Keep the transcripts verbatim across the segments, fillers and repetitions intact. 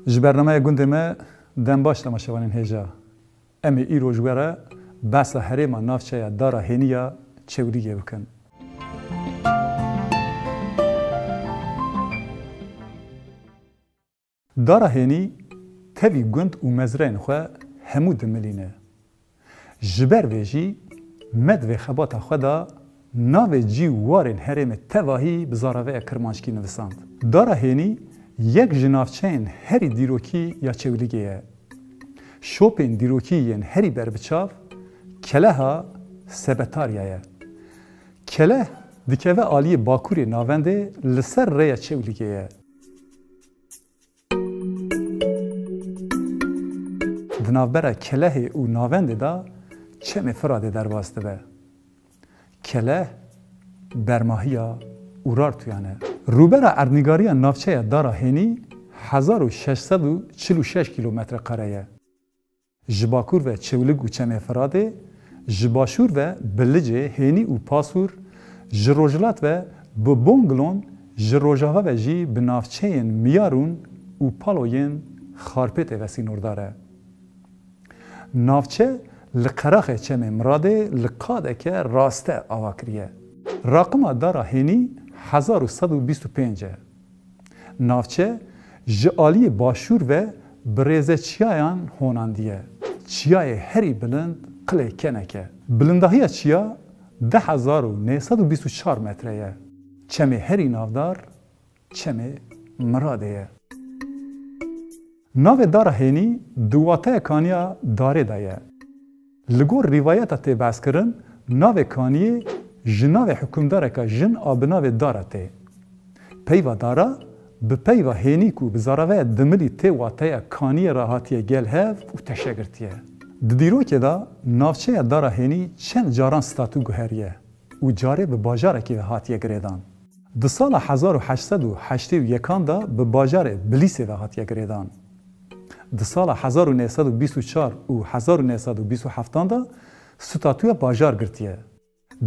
Ji bernameya gundê me dem baş temaşevanên hêja. Em ê îro ji we re behsa herêma navçeya Dara Hênî ya Çewlîgê bikin. Dara Hênî tevî gund û mezreyên xwe hemû dimilîne. Ji ber vê jî me di vê xebata xwe de navê cî û warên herêmê tevahî bi zaraveya kirmanckî nivisand. Dara Hênî yek ji navçeyên herî dîrokî ya Çewlîgê ye. Şopên dîrokî yên herî berbiçav Keleha Sebetarya ye. Keleh dikeve aliyê bakurê navendê li ser rêya Çewlîgê ye. Di navbera Kelehê û navendê de Çemê Firadê derbas dibe. Keleh bermahiya Urartuyan e. Rûbera erdnîgariya navçeya Dara Hênî hezar û şeş sed û çil û şeş kîlometre kare ye. Ji bakur ve Çewlig û Çemê Firadê, ji başûr ve Bilicê, Hênî û Pasûr, ji rojhilat ve bi Bonglon, ji rojava ve jî bi navçeyên Miyarûn û Paloyên Xarpêtê ve sînordar e. Navçe li qeraxê Çemê Miradê li qadeke raste ava kiriye. Raqima Dara Hênî hezar û sed û bîst û pênc e. Navçe ji aliyê başûr ve bi rêzeçiyayan honandiye. Çiyayê herî bilind Qilê Kenek e. Bilindahiya çiya du hezar û neh sed û bîst û çar metre ye. Çemê herî navdar Çemê Miradê ye. Navê Dara Hênî di wateya kaniya darê de ye. Li gor rîvayeta tê behskirin, navê kaniyê ji navê hikûmdareka jin a bi navê Dara tê. Peyva Dara, bi peyva Hênî ku bi zaraveya dimilî tê wateya kaniyê re hatiye gel hev û teşe girtiye. Di dîrokê de navçeya Dara Hênî çend caran statû guheriye û carê bi bajarekî ve hatiye girêdan. Di sala hezar û heşt sed û heştê û yekan de bi bajarê Bilîsê ve hatiye girêdan. Di sala hezar û neh sed û bîst û çar û hezar û neh sed û bîst û heftan de statûya bajar girtiye.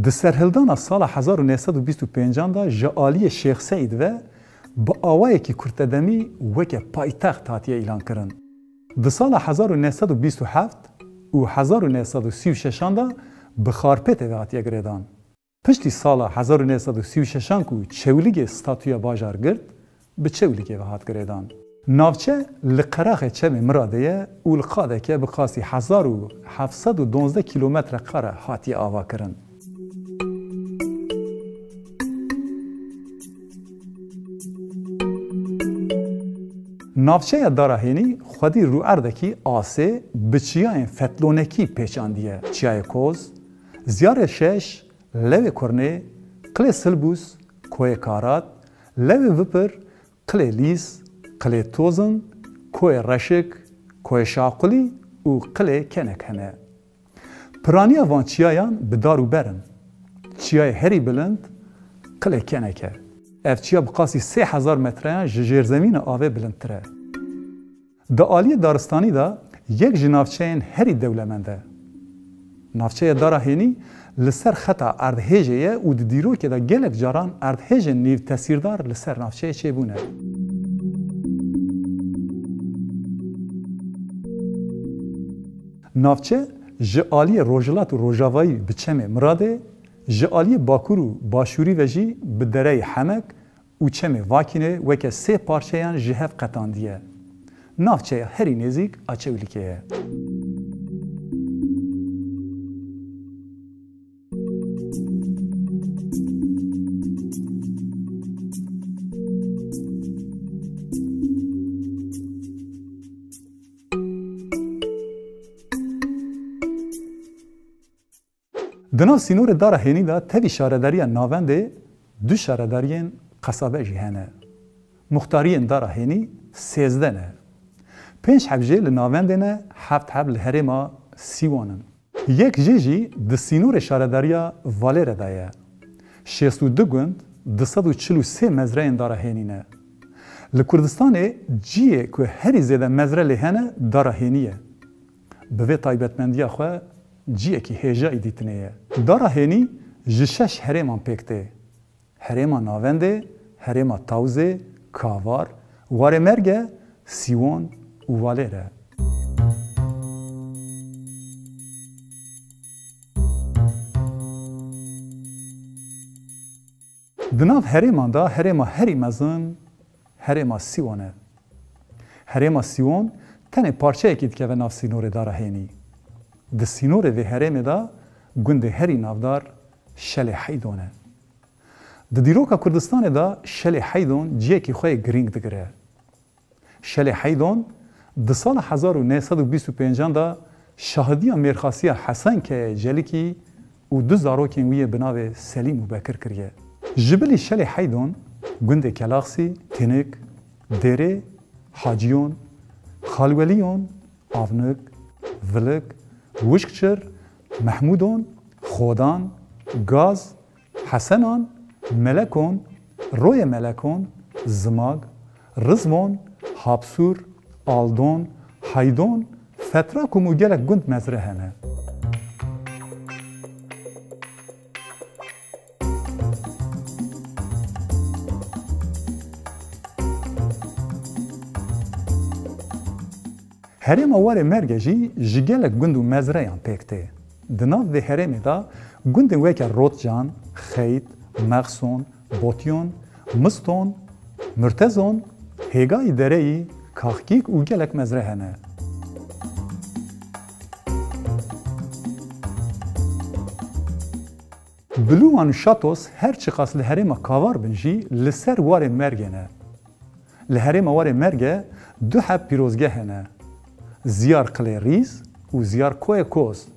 Di serhildana sala hezar û neh sed û bîst û pêncan de ji aliyê Şêx Seîd ve bi awayekî kurtedemî weke paytext hatiye îlankirin. Di sala hezar û neh sed û bîst û heft û hezar û neh sed û sî û şeşan de bi Xarpêtê ve hatiye girêdan. Piştî sala hezar û neh sed û sî û şeşan ku Çewlîgê statûya bajar girt, bi Çewlîgê ve hat girêdan. Navçe li qeraxê Çemê Miradê ye û li qadeke bi qasî hezar û heft sed û duwazdeh kîlometre kare hatiye avakirin. Navçeya Dara Hênî xwedî rûerdekî asê bi çiyayên fetlonekî pêçandiye, Çiyayê Koz, Ziyarê Şeş, Lewê Kurnê, Qilê Silbûs, Koyê Karat, Lewê Vipir, Qilê Lîs, Qilê Tozin, Koyê Reşik, Koyê Şaqulî û Qilê Kenek hene. Piraniya van çiyayan bi dar û ber in. Çiyayê herî bilind Qilê Kenek e. Ev çiya bi qasî sê hezar metreyan ji jêrzemîna avê bilindtir e. Di aliyê daristanî de yek ji navçeyên herî dewlemend e. Navçeya Dara Hênî li ser xeta erdhêjê ye û di dîrokê de gelek caran erdhêjên nîvtesîrdar li ser navçeyê çêbûne. Navçe ji aliyê rojhilat û rojavayî bi Çemê Miradê, ji aliyê bakur û başûrî ve jî bi Dereyê Hemek û Çemê Vakînê weke sê parçeyan ji hev qetandiye. Navçeya herî nêzîk a Çewlîgê ye. Di nav sînorê Dara Hênî de tevî şaredariya navendê du şaredariyên qesabe jî hene. Muxtariyên Dara Hênî sêzdeh ne. Pênc heb jê li navendê ne, heft heb li herêma Sîwan in. Yek jê jî di sînorê şaredariya Valêre de ye. Şêst û du gund, du sed û çil û sê mezreyên Dara Hênî ne. Li Kurdistanê ciyê ku herî zêde mezre lê hene Dara Hênî ye. Bi vê taybetmendiya xwe ciyekî hêjayî dîtinê ye. Dara Hênî ji şeş herêman pêk tê. Herêma Navendê, Herêma Tawzê, Kavar, Warê Merge, Sîwon û Valêr e. Di nav herêman de herêma herî mezin herêma Sîwon e. Herêma Sîwon tenê parçeyekî dikeve nav sînorê Dara Hênî. Di sînorê vê herêmê de gundê herî navdar Şelê Heydon e. Di dîroka Kurdistanê de Şelê Heydon cihekî xwe yê girîng digire. Şelê Heydon di sala hezar û neh sed û bîst û pêncan de şahidiya mêrxasiya Hesen Keyayê Celikî û du zarokên wî yê bi navê Selîm û Bekir kiriye. Ji bilî Şelê Heydon gundê Kelaxsî, Tinik, Dêrê, Haciyon, Xalweliyon, Avnik, Vilik, Wişkçir, Mehmûdon, Xodan, Gaz, Hesenan, Melekon, Royê Melekon, Zimag, Rizvon, Hapsûr, Aldon, Haydon, Fetrakum û gelek gund mezre hene. Herêma Warê Merge jî ji gelek gund û mezreyan pêk tê. Di nav vê herêmê de gundên weke Rotcan, Xeyt, Mexson, Botyon, Miston, Murtezon, Hêgayî Dereyî, Kaxkîk û gelek mezre hene. Bilûwan û Şatos her çiqas li herêma Kavar bin jî li ser Warê Mergê ne. Li herêma Warê Merge du heb pîrozgeh hene. Ziyar Qilê Rîz û Ziyar Koyê Koz.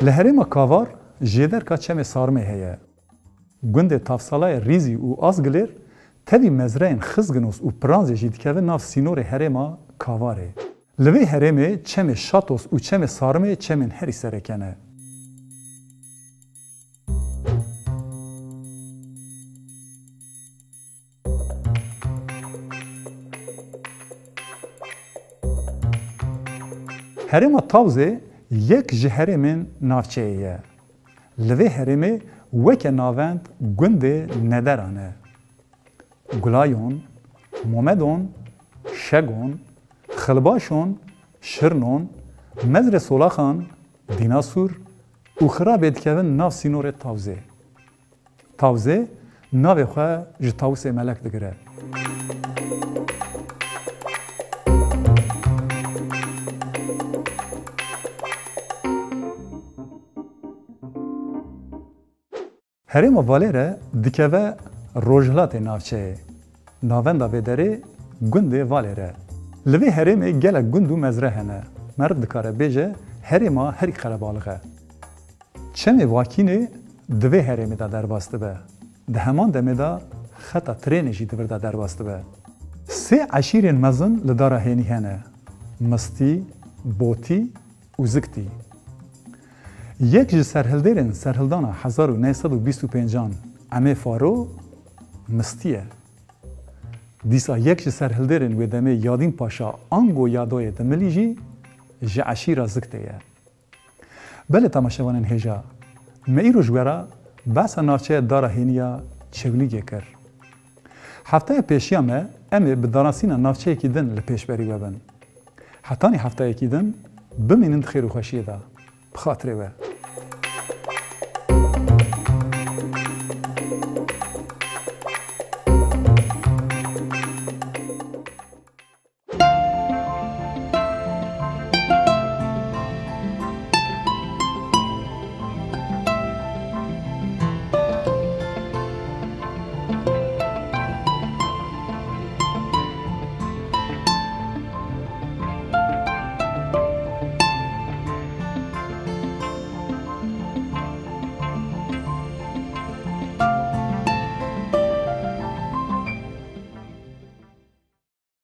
Li herêma Kavar jêderka Çemê Sarmê heye. Gundê Tavsalayê Rîzî û Azgilêr tevî mezreyên Xizginos û Piranzê jî dikeve nav sînorê herêma Kavarê. Li vê herêmê Çemê Şatos û Çemê Sarmê çemên herî sereke ne. Herêma Tawzê yek ji herêmên navçeyê ye. Li vê herêmê weke navend gundê Nederan e. Gulayon, Momedon, Şegon, Xilbaşon, Şirnon, Mezrê Solaxan, Dînasûr û Xirabê dikevin nav sînorê Tawzê. Tawzê navê xwe ji Tawusê Melek digire. Herêma Valêre dikeve rojhilatê navçeyê. Navenda vê derê gundê Valêre. Li vê herêmê gelek gund û mezre hene. Meriv dikare bêje herêma herî qerebalix e. Çemê Vakînê di vê herêmê de derbas dibe. Di heman demê de xeta trênê jî di vir de derbas dibe. Sê eşîrên mezin li Dara Hênî hene, Mistî, Botî û Ziktî. Yek ji serhildêrên serhildana hezar û neh sed û bîst û pêncan Emê Faro Mistî ye. Dîsa yek ji serhildêrên wê demê Yadîn Paşa ango Yadoyê Dimilî jî ji eşîra Ziktê ye. Belê temaşevanên hêja, me îro ji we re behsa navçeya Dara Hêniya Çewlîgê kir. Hefteya pêşiya me em ê bi danasîna navçeyekî din li pêşberî we bin. Hetanî hefteyekî din, bimînin di xêr û xweşiyê de. Bi xatirê we.